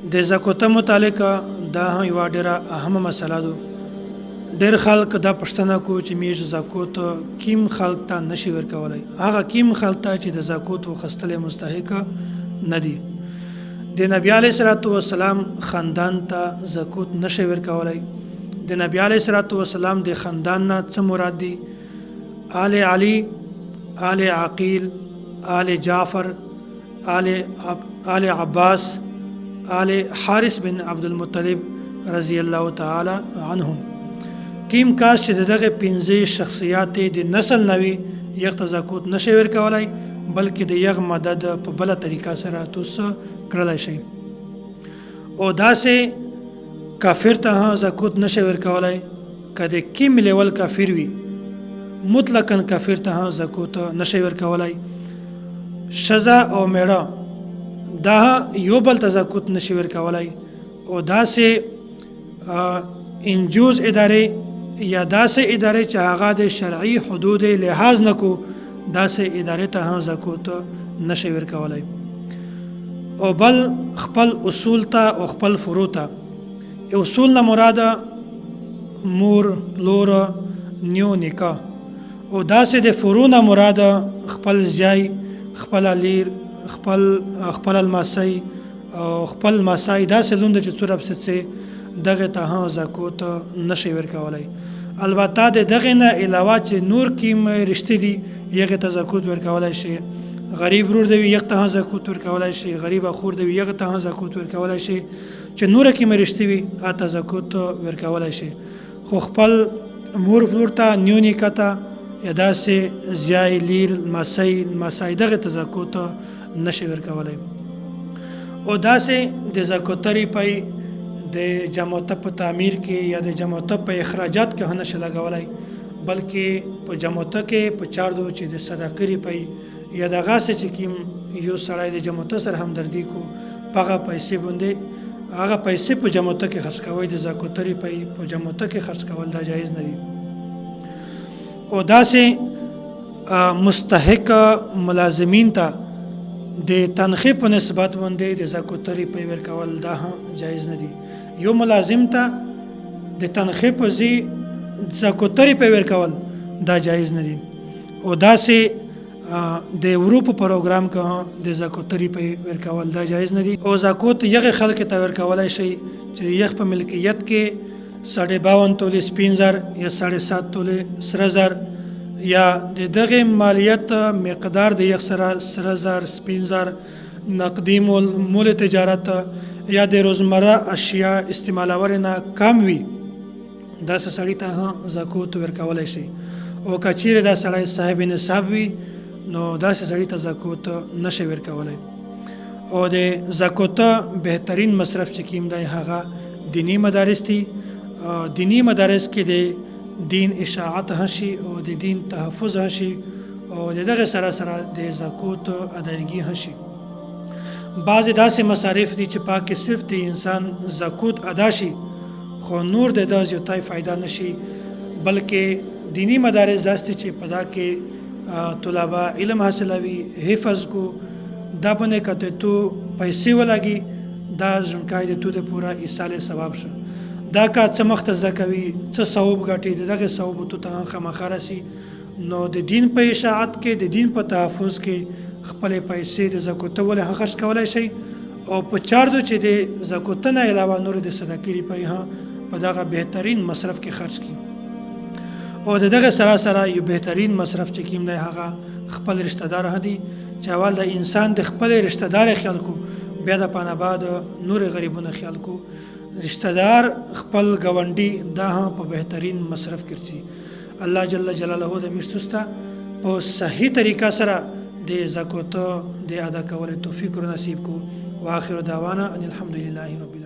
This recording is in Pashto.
د زکوته متعلق دا هم یوه ډیره اهمه مسله ده. ډیر خلک دا پوښتنه کو چې میږ زکوت کیم خلک ته نشي ورکولای، هغه کیم خلک ته چې د زکوت وخستلې مستحق نه دي. د نبی علیه الصلاة والسلام خاندان ته زکوت نشي ورکولای. د نبی علیه الصلاة والسلام د خاندان نه څه مراد دي؟ آل علی، آل عقیل، آل جعفر، آل آل عباس، آل حارث بن عبدالمطلب رضی الله تعالی عنهم. کیم کاس چې دغه پنځه شخصیات د نسل نوي یغ ته زکوت نشي ورکولای، بلکې د یغ مدد په بله طریقه سره توس کړلای شي. او داسې کافر ته هم زکوت نشي ورکولای، که د کیم لیول کافر وي مطلقاً کافر ته هم زکوت نشي ورکولای. شزا او میړه دا یو بل ته زکوت نشي ورکولای. او داسې انجوز ادارې یا داسې ادارې چې هغه د شرعي حدود لحاظ نکو، داسې ادارې ته هم زکوت نشي ورکولای. او بل خپل اصول ته او خپل فروع ته، اصول نه مراد مور، پلور، نیو، نکاح. او داسې د فروع نه مراد خپل ځای، خپل لیر، خپل الماسۍ او خپل مسای، داسې لوند چې څوره پسې دغه ته هم زکوت نشي ورکولای. البته د دغه نه علاوه چې نور کیم رشتې دي یغه ته زکوت ورکولای شي. غریب ورور دی یغ ته هم زکوت ورکولای شي، غریب خور دی یغ ته هم زکوت ورکولای شي، چې نور کیم رشتې وي اته زکوت ورکولای شي. خو خپل مور پلور ته، نیو نیکه ته یا داسې زیای، لیر، لمسۍ، لمسای دغه ته زکوت نشي ورکولای. او داسې د زکوتري پي د جمعته په تعمیر کې یا د جمعته په اخراجات کې هم نشي لګولای، بلکې په جمعته کې په چاردو چې د صدقې روپۍ یا دغه څه چې کیم یو سړی د جمعته سره همدردي کو پغه پیسې باندې هغه پیسې په جمعته کې خرج کوي، د زکوتري پي په جمعته کې خرج کول دا جایز نه دي. او داسې مستحق ملازمین ته د تنخې په نسبت باندې د زکوتري پي ورکول دا هم جایز نه دي. یو ملازم ته د تنخې په ځای زکوتري پي ورکول دا جایز نه دي. او داسې د ورو په پروګرام کې هم د زکوتري پي ورکول دا جایز نه دي. او زکوت یغه خلک ته ورکولای شي چې یخ په ملکیت کې 52.5 تولې سپین زر یا 7.5 تولې سره زر یا د دغه مالیت مقدار د یخ سره سره زر، سپین زر، نقدي مول تجارت یا د روزمره اشیاء استعمالول نه کم وي، داسې سړي ته هم زکوت ورکولی شي. او که چیرې دا سړی صاحب نصاب وي نو داسې سړي ته زکوت نشي ورکولی. او د زکوت بهترین مصرف چې کیم دی هغه دینی مدارس دي. دینی مدارس کې د دین اشاعت هم شي او د دین تحفظ هم شي او د دغه سره سره د زکوت ادایګي هم شي. بعضې داسې مصارف دي چې پاکې صرف د انسان زکوت ادا شي خو نور د ده زیاتای فایده نشي، بلکې دینی مدارس داسې دي چې په دا کې طلبه علم حاصلوي، حفظ کو، دا باندې که ته تو پیسې ولګي دا ژوندکای د تو د پوره ایصال ثواب شو. دا که څه مخته زده کوي، څه ثواب ګټي، د دغه ثواب تو ته هم خامخا رسي. نو د دین په اشاعت کې، د دین په تحفظ کې خپلې پیسې د زکوته ولې هم خرج کولای شي. او په چاردو چې د زکوته نه علاوه نور د صدقې روپۍ هم په دغه بهترین مصرف کې خرج کړي. او د دغه سره سره یو بهترین مصرف چې کیم دی هغه خپل رشتہ دار هم دي، چې اول د انسان د خپل رشتہ دار خیال کو، بیا د پانه بعد نور غریبونو خیال کو. رشتہ دار خپل ګاونډي دا هم په بهترین مصرف کې. الله جل جلاله د مشتستا په صحیح طریقه سره د زکوت د ادا کولو توفیق ور نصیب کو. واخر دعوانا ان الحمد لله رب